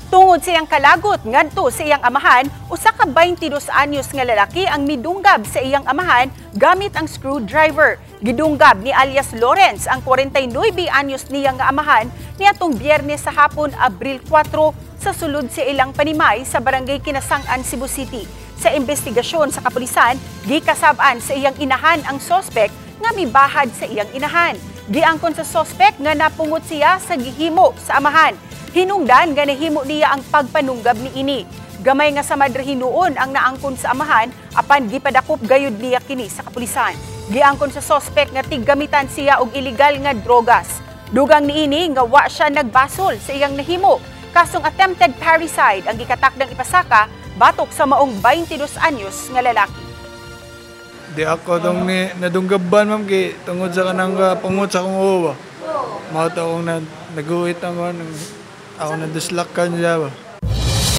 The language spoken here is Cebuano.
Tungod sa iyang kalagot ngadto sa iyang amahan, usa ka 22 anyos nga lalaki ang midunggab sa iyang amahan gamit ang screwdriver. Gidunggab ni alias Lawrence ang 49 anyos niya nga amahan niadtong Biyernes sa hapon, Abril 4, sa sulod sa ilang panimay sa Barangay Kinasang-an, Cebu City. Sa investigasyon sa kapulisan, gikasab-an sa iyang inahan ang sospek nga mibahad sa iyang inahan. Giangkon sa sospek nga napungot siya sa gihimo sa amahan. Hinungdan nga nahimo niya ang pagpanunggab niini. Gamay nga samad ra hinuon ang naangkon sa amahan, apan gipadakop gayud niya kini sa kapulisan. Giangkon sa sospek nga tiggamitan siya og illegal nga drogas. Dugang niini nga wa siya nagbasol sa iyang nahimo. Kasong attempted parricide ang gikatakdang ipasaka batok sa maong 22 anyos nga lalaki. Di ako tong ni nadunggaban, ma'am, kay tungod sa kanang pungot sa akong uwa. Mao to akong na naguhit ako nang ako naduslakan siya ba.